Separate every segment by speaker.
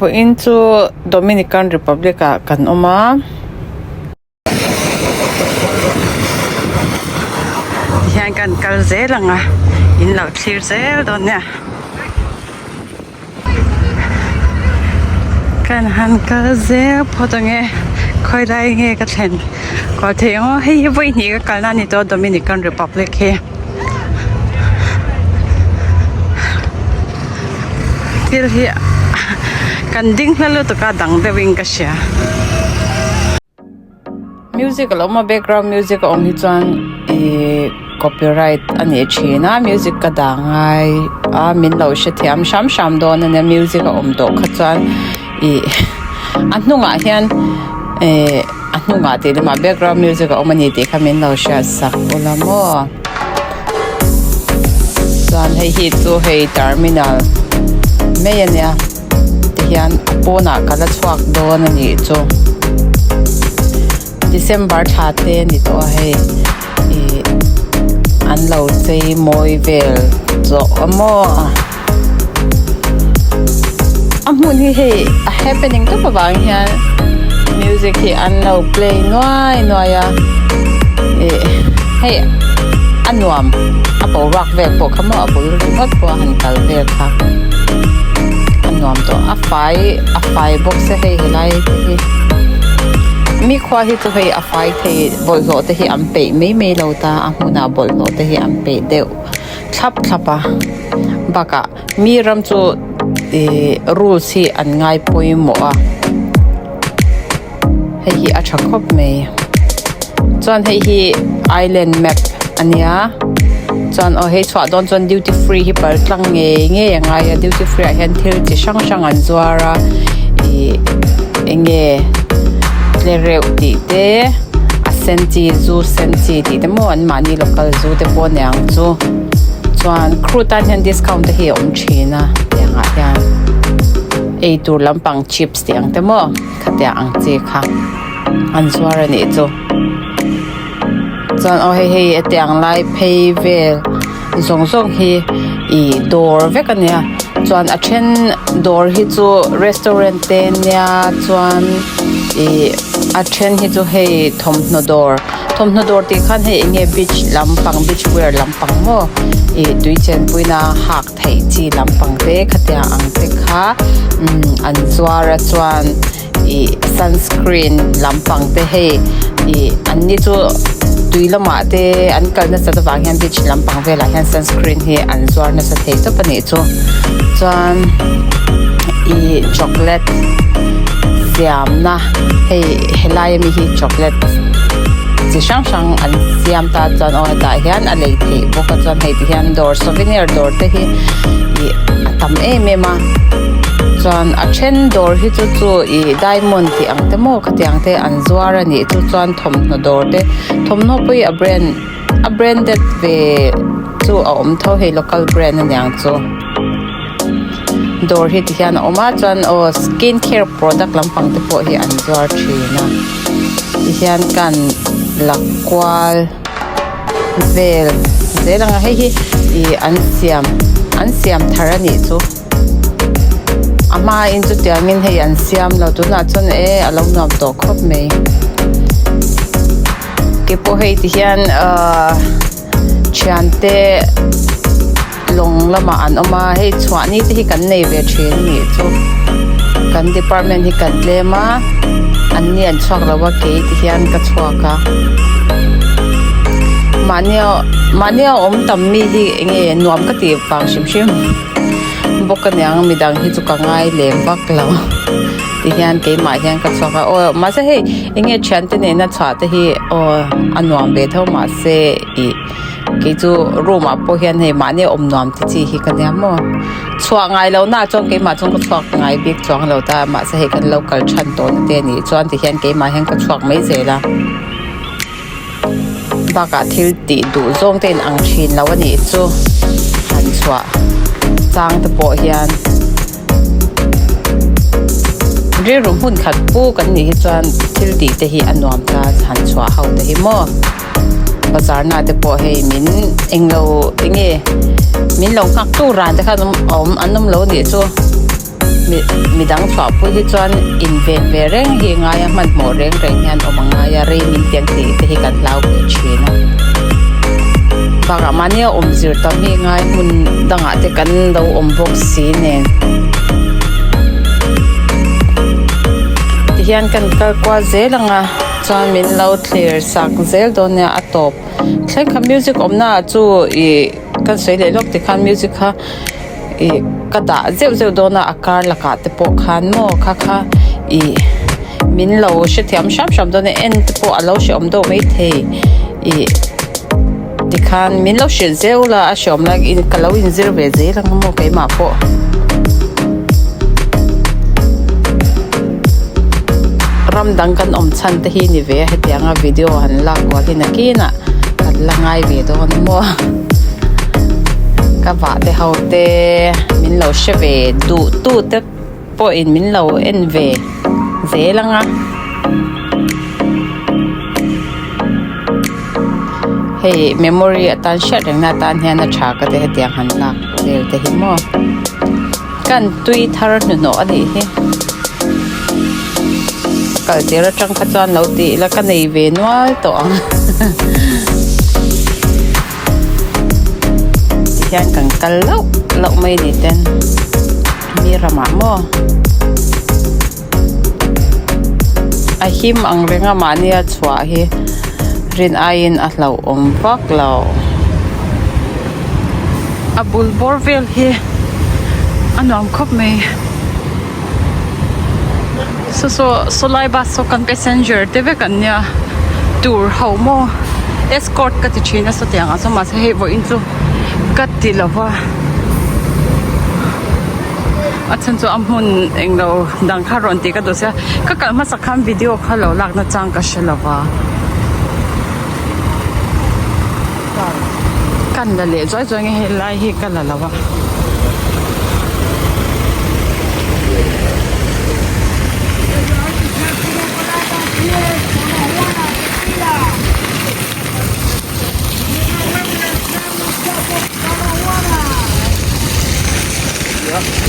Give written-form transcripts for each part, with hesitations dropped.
Speaker 1: Vawiin chu Dominican Republic ah kan awm a. Tihian kan kal zel ang a, in lo thlir zel dawn nia. Kan han kal zel phawt ang e, khawi lai nge ka thlen kual theih ang aw, hei hi vawi hnih ka kalna a ni tawh Dominican Republic hi. Thil hi kan ding hla lutuk a dang deuhin ka hria. Music a lo awm a background music a awm hi chuan ihh copyright a nih thin a music ka dah ngai a min lo hrethiam hram hram dawn a nia music a awm tawh kha chuan ih a hnungah hian ehh a hnungah tih lamah background music a awm a ni tih kha min lo hriat sak ula maw chuan hei hi chu hei terminal mai a nia. Tihian a pawnah ka la chhuak dawn a nih chu. December thla te a ni tawh a hei ih an lo chei mawi vel zawh a maw. A hmun hi hei a happening tawp avang hian music hi an lo play nuai nuai a ih hei a nuam a boruak vel pawh kha maw a bul ringawt pawh a han kal vel kha. A nuam tawh a fai a fai bawk se hei helai te hi mi khua hi chu hei a fai thei bawlhhlawh te hi an peih mai mai lo ta a hmunah bawlhhlawh te hi an peih deuh thlap thlap a bakah mi ram chu ihh rules hi an ngai pawimawh a hei hi a tha khawp mai chuan hei hi island map a nia chuan aw hei chhuah dawn chuan duty free hi pal tlang ngei ngei a ngai a duty free ah hian thil chi hrang hrang an zuar a ih eng nge tlereuh tih te a sen chi zu sen chi tih te maw an mahni local zu te pawh a niang chu chuan crew tan hian discount te hi a awm thin a tiang ah hian eitur lampang chips tih ang te maw. Khatiang ang chi kha an zuar a nih chu chuan aw hei hei hetiang lai phei vel zawng zawng hi ih dawr vek a nia chuan a then dawr hi chu restaurant te nia chuan ih a then hi chu hei thawmhnaw dawr thawmhnaw dawr tih khan hei eng nge beach lampang beach wear lampang maw ih tui chenpuina hak theih chi lampang te khatiang ang te kha umm an zuar a chuan ih sunscreen lampang te hei ih an ni chu tui lamah te an kal nasat avang hian beach lampang velah hian sunscreen hi an zuar nasa thei tawp a nih chu chuan ih chocolate siamna hei helai ami hi chocolate chi hrang hrang an siam ta chuan aw hetah hian a lei theih bawk a chuan hei ti hian dawr souvenir dawr te hi ih a tam em em a chuan a then dawr hi chu chu ih diamond tih ang te maw khatiang te an zuar a nih chu chuan thawmhnaw dawr te thawmhnaw pawh hi a brand a branded ve chu a awm tho hei local brand aniang chu. Dawr hi ti hian a awm a chuan aw skin care product lampang te pawh hi an zuar thin a ti hian kan la kual vel zel ang a hei hi ih an siam an siam thar a nih chu a hmain chutiangin hei an siam lo tunah chuan e a lo nuam tawh khawp mai keipawh hei ti hian ahh thiante. Lawng lamah an awm a hei chhuahni te hi kan nei ve thin a nih chu kan department hi kan tlem a an ni an chhuak lo a kei ti hian ka chhuak a mahnia mahnia awm tam mi hi eng nge nuam ka tih vang hrim hrim bawk aniang midang hi chu ka ngai lem vak lo ti hian keimah hian ka chhuak a aw mahse hei eng nge thiante nena chhuah te hi aw a nuam ve tho mahse ih. Kei chu room ah pawh hian hei mahni awm nuam ti chi hi ka nia maw chhuah ngai lo na chuan keimah chuan ka chhuak ngai bik chuang lo ta mahse hei kan lo kal than tawh na te a nih chuan ti hian keimah hian ka chhuak mai zel a bakah thil tih duh zawng te in ang thin lo a nih chu han chhuah chang te pawh hian. Rilru hmun khat pu kan nih hi chuan thil tih te hi a nuam ta han chhuah ho te hi maw bazar na te pawh hei min englo enge min lo nghak tu ran te khan awm an awm lo nih chu. Midang chhuahpui hi chuan inven ve reng hi ngai a, hmanhmawh reng reng hian awm a ngai a, rei min tiang tih te hi kan hlau ve thin a. Bakah mahni a awm zir tam hi ngai hmun dangah te kan lo awm bawk si nen. Tihian kan kal kual zel ang a, chuan min lo thlir sak zel dawn nia a tawp thleng kha music awmna ah chu ih kan sawi leh lawk tikhan music kha ih ka dah zeuh zeuh dawn a a kar lakah te pawh khan maw kha kha ih min lo hrethiam hram hram dawn a en te pawh a lo hrehawm deuh maithei ih tikhan min lo hrilh zeuh la a hrehawm lai in ka lo inzir ve zel ang maw keimah pawh. Ram dang kan awm chhan te hi ni ve a hetianga video han lak kual hi nakinah kan la ngai ve dawn maw. Ka vah te ho te min lo hre ve duh tu te pawhin min lo en ve zel ang a. Hei memory atan hriat reng na atan hian a tha ka ti hetiang han lak vel te hi maw. Kan tui thar hnuhnawh a nih hi. Kal tir atang kha chuan lo tih ila ka nei ve nual tawh ang. Tihian kan kal lauh lauh mai ni ten mi ramah maw a him ang reng a mahni a chhuah hi rin aiin a hlauhawm vak lo a bul bawr vel hi a nuam khawp mai saw saw saw lai bus saw kan passenger te vek an nia tur ho maw escort ka ti thin a sawtiang ah chuan mahse hei vawiin chu ka ti lo va a chhan chu a hmun englo dang kha rawn tih ka duh sia ka kal hmasak khan video kha lo lak na chang ka hre lo va kan la leh zuai zuai nge helai hi ka la lo a.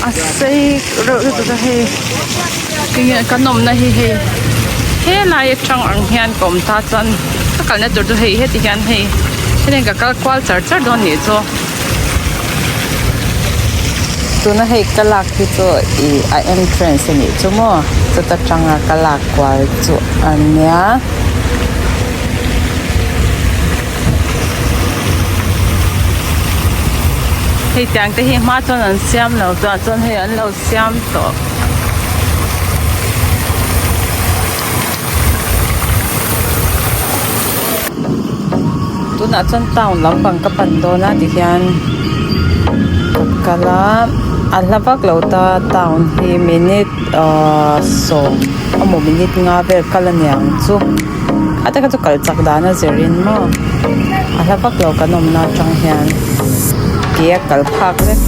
Speaker 1: A sei reuh lutuk a hei tinge kan awmna hi hei helai atang ang hian ka awm ta chuan ka kalna tur chu hei heti hian hei hetiang ka kal kual char char dawn nih chu tuna hei ka lak hi chu ih a entrance a nih chu maw chuta tanga ka lak kual chu a nia. Hei tiang te hi hma chuan an siam lo chuan chuan hei an lo siam tawh. Tunah chuan town lampang ka pan dawn a tihian ka kal a a hla vak lo ta town hi minute ahh sawm emaw minute nga vel kal a niang chu a te kha chu kal chak dan a zir in maw a hla vak lo kan awmna atang hian ke a kal phak vek.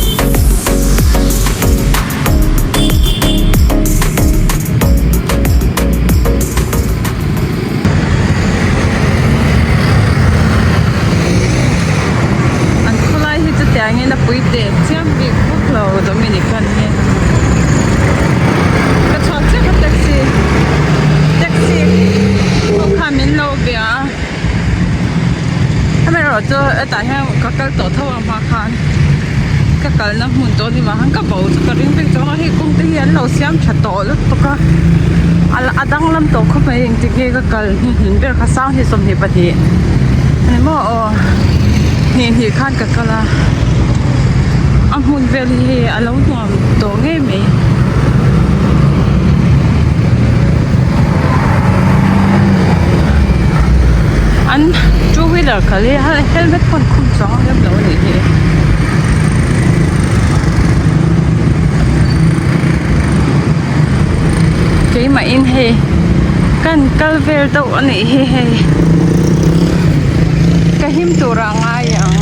Speaker 1: An khawlai hi chu tiangin a pui teh chiam bik vak lo Dominican hi ka chhuak chiah kha taxi taxi pawh khan min lo bia a amaherawh chu hetah hian ka kal tawh tho ang hma khan ka kalna hmun tawh ni mah khan ka bo chu ka ring vek chuang a hei kawng te hi an lo siam tha tawh lutuk a a danglam tawh khawp mai engtik nge ka kal hnuhnun ber kha sanghnih 22 ani maw aw hnih hnih khan ka kal a a hmun vel hi hei a lo nuam tawh ngei mai. An two wheeler kal hi helmet pawn khum chuang a rem lo a nih hi. Keimah in hei kan kal vel deuh a nih hi hei ka him tur ah ngai ang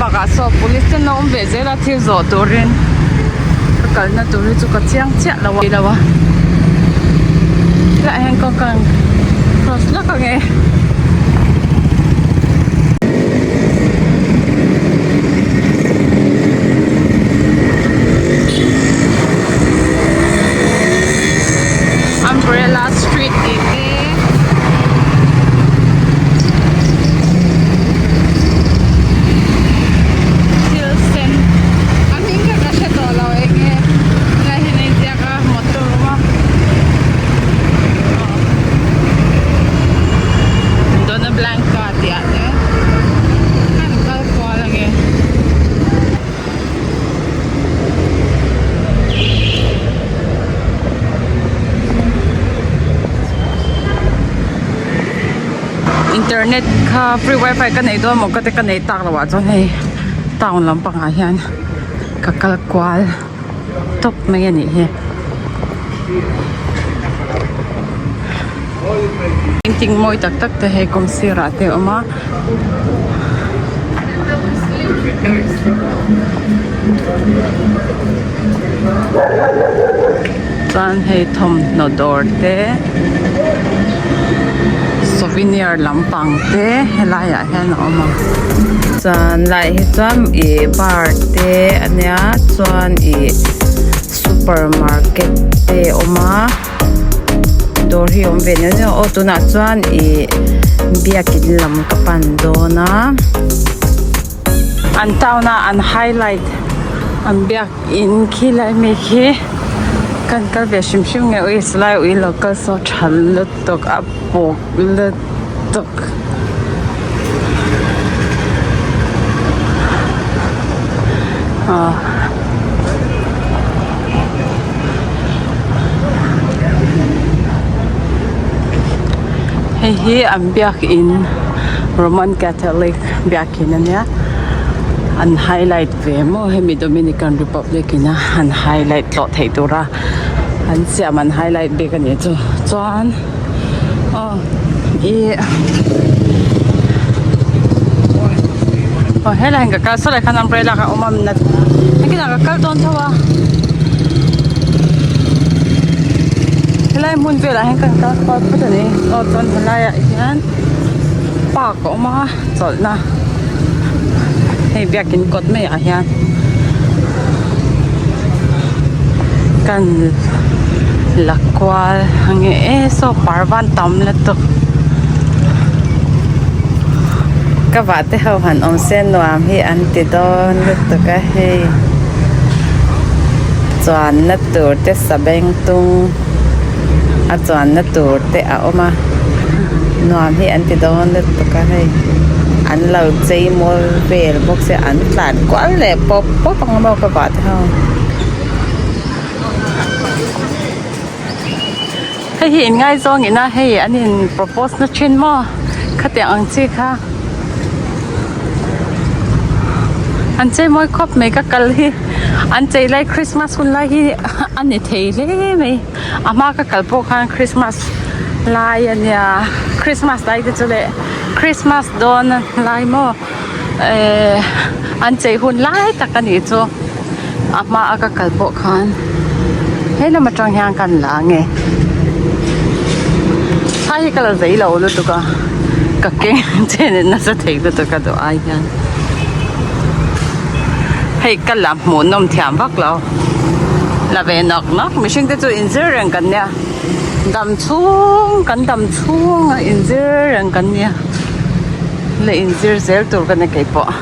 Speaker 1: bakah saw police ten a awm ve zel a thil zawh turin ka kalna tur hi chu ka chiang chiah lo a lo a helaiah hian kawng ka cross lawk ang e. Internet kha free wifi ka nei dawn maw ka te ka nei tak loh ah chuan hei town lampang ah hian ka kal kual tawp mai a nih hi. Painting mawi tak tak te hei kawng sirah te a awm a. Chuan hei thawmhnaw dawr te souvenir lampang te helaiah hian a awm a. Chuan lai hi chuan ih bar te a nia chuan ih supermarket te a awm a dawr hi a awm ve neuh neuh a aw tunah chuan ih biakin lam ka pan dawn a an town a an highlight an biak in khi lai mi khi kan kal ve hrim hrim nge ui salai ui lo kal saw tha lutuk a pawk lutuk. Hei hi an biakin Roman Catholic biakin a nia an highlight ve maw hemi Dominican Republic in a an highlight tlawh theih tura an siam an highlight bik a nih chu chuan aw ih aw helai hian ka kal sawlai khan umbrella kha a awm a nakinah ka kal dawn tho a helai hmun velah hian kan kal kual phawt a ni aw chuan helaiah hian park a awm a chawlhna hei biakin kawt maiah hian kan la kual ange e saw parvan tam lutuk ka vah te ho han awm se nuam hi an ti dawn lutuk a hei chuanna tur te sabengtung a chuanna tur te a awm a nuam hi an ti dawn lutuk a hei an lo chei mawi vel bawk sia an tlan kual leh pawp pawp ang maw ka vah te ho. Hei hi in ngaizawng ina hei an in propose na thin maw khatiang ang chi kha an chei mawi khawp mai ka kal hi an chei lai Christmas hun lai hi a ni thei hle mai a hma ka kal pawh khan Christmas lai a nia Christmas lai te chu leh Christmas dawn lai maw ehh an chei hun lai tak a nih chu. A hma a ka kal pawh khan he lam atang hian kan la nge thla hi ka la zei lo lutuk a ka keng chen in nasa thei lutuk a duh ai hian hei ka la hmuh nawm thiam vak lo la ve nawk nawk mihring te chu inzir reng kan nia dam chhung kan dam chhung a inzir reng kan nia la inzir zel tur ka ni keipawh.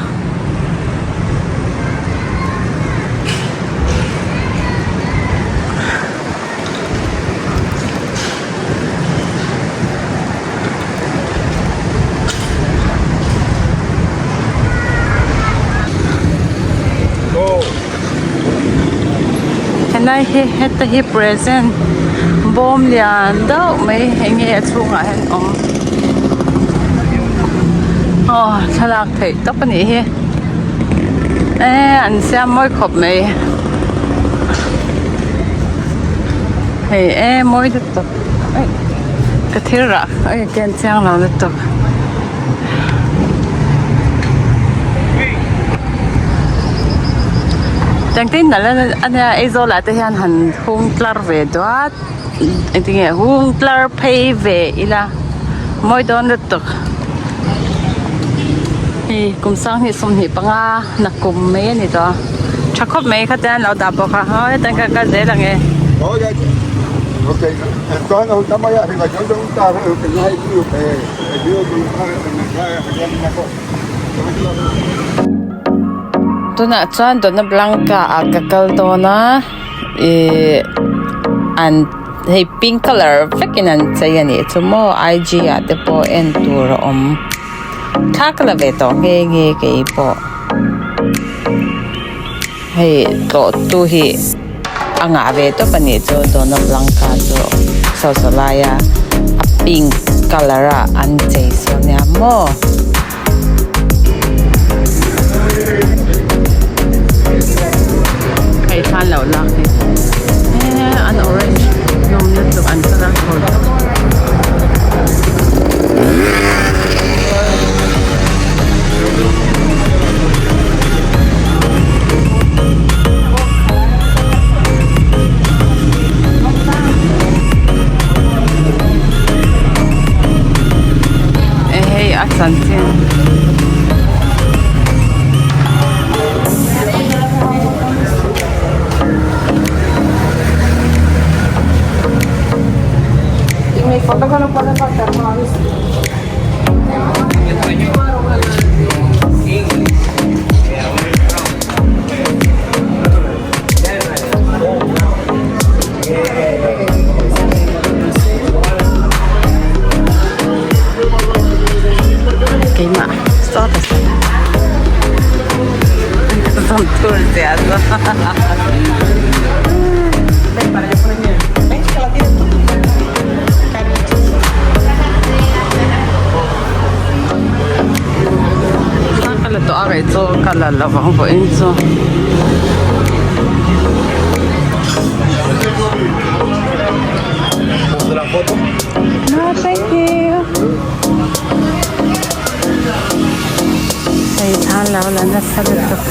Speaker 1: Helai hi heta hi present bawm lian deuh mai eng nge a chhungah hian awm aw thlalak theih tawp a nih hi e an siam mawi khawp mai hei e mawi lutuk aih ka thil rah aih ka en chiang lo lutuk. Engtin nalh a nia Aizawl ah te hian han hung tlar ve duat engtin nge hung tlar phei ve ila mawi dawn lutuk hei kum sanghnih 25 na kum mai a ni tawh a tha khawp mai khatiang an lo dah bawk a haw hetah hian ka kal zel ang e. Tunah chuan Dona Blanca ah ka kal dawn a ihh an hei pink colour vekin an chei a nih chu maw IG ah te pawh en tur a awm thla ka la ve tawh nghe nghe keipawh hei tlawh tu hi a ngah ve tawp a nih chu Dona Blanca chu saw saw laia a pink. colour a an chei saw nia maw. Hei thlan loh lak hi eee an orange hlawm lutuk an colour hawl tawp. Hei a chanchin. Keimah sawta sawn ka zawm tur zia chu Ka la tawh a rei chu ka la lo vang vawiin chu. No thank you. Hei thlan lo la nasa lutuk.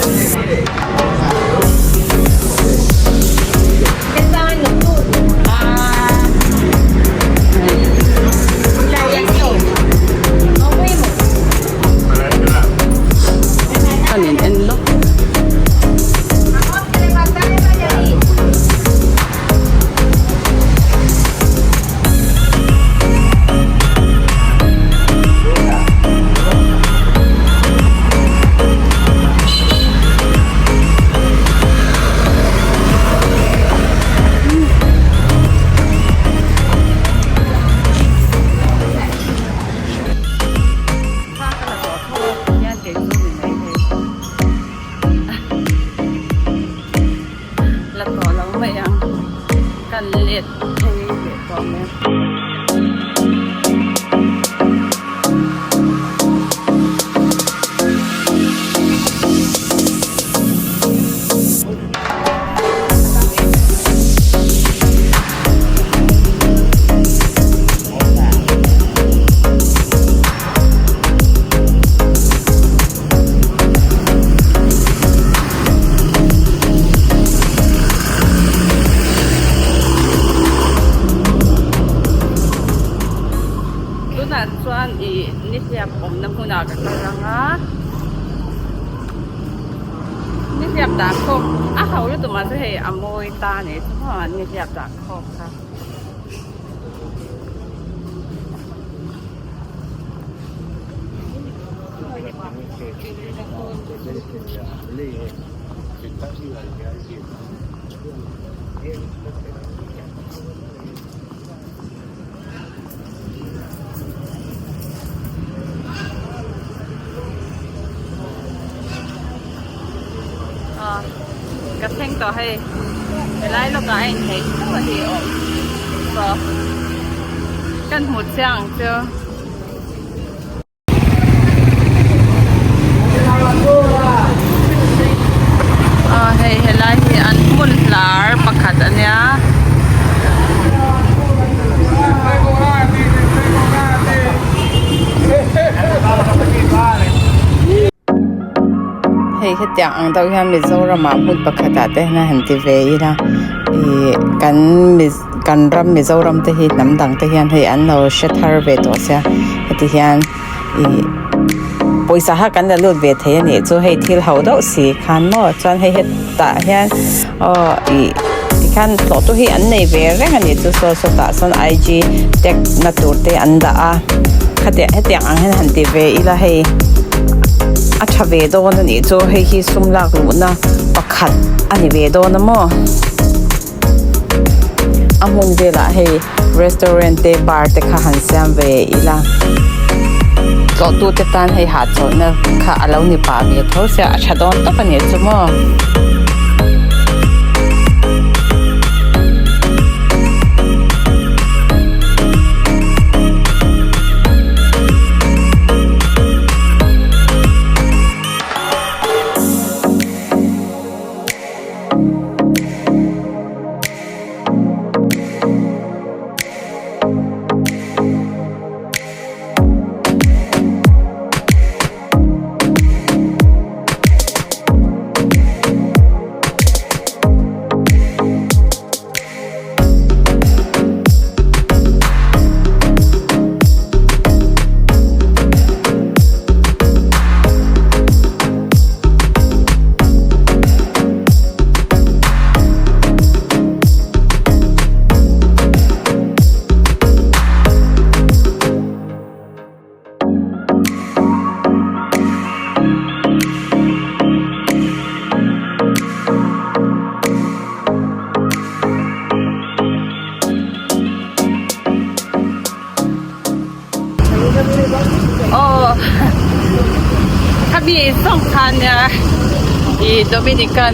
Speaker 1: Kan in en lawk. La tawh lo mai ang kan let phei leh tawh mai ang. Tunah chuan ih nihliap awmna hmunah ka kal ang a nihliap dah khawp a ho lutuk mahse hei a mawi ta a ni chuan nihliap dah khawp kha. Ka thleng tawh hei helai lawkah a inthei theuh a hi awm saw kan hmu chiang ang chu. Aw hei helai hi an hmun hlar pakhat a nia. Hei hetiang ang deuh hian Mizoram ah hmun pakhat ah te hian a han ti ve ila ih kan kan ram Mizoram te hi hnam dang te hian hei an lo hre thar ve tawh sia heti hian ih pawisa kha kan la lut ve thei a nih chu hei thil ho deuh si khan maw chuan hei hetah hian aw ih tikhian tlawh tu hi an nei ve reng a nih chu saw sawtah sawn I G tag na tur te an dah a khatiang hetiang ang hian han ti ve ila hei a tha ve dawn a nih chu hei hi sum lak luhna pakhat a ni ve dawn a maw a hmun velah hei restaurant te bar te kha han siam ve ila tlawh tu te tan hei hahchawlhna kha a lo ni pah ve tho sia a tha dawn tawp a nih chu maw. kha nia ih Dominican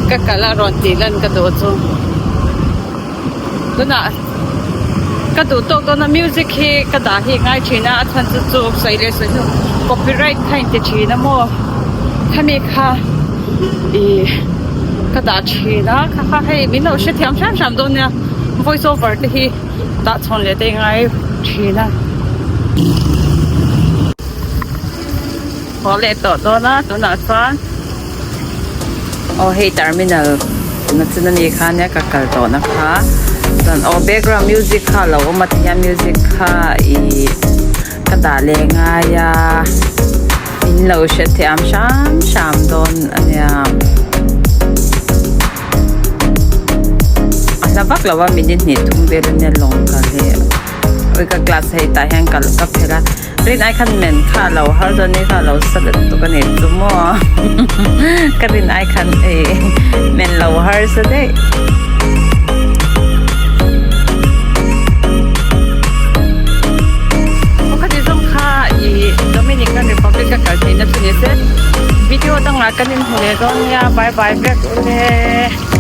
Speaker 1: ka kal a rawn tih lan ka duh chu tunah ka duh tawk dawn a music hi ka dah hi ngai thin a a chhan chu chu sawi leh sawi hnu copyright kha in ti thin a maw khami kha ih ka dah thin a kha kha hei min lo hrethiam hram hram dawn nia voice over te hi. Tah chhawn leh te ngai thin a. Haw leh tawh dawn a tunah chuan aw hei terminal na chin a ni kha nia ka kal tawh na kha chuan aw background music kha a lo awm a tihian music kha ih ka dah leh ngai a in lo hrethiam hram hram dawn a nia. A hla vak lo a minute hnih thum vel ania lawng kal hi awi ka class hei tah hian kal ka phelh a rin ai khan men kha a lo har dawn ni kha a lo sa let tuk a ni chu maw ka rin ai khan hei men lo har sa daih. Pakhat zawng kha ih Dominican Republic a kal theihna chu ni se video dangah kan inhmu leh dawn nia bye bye vek. Ule.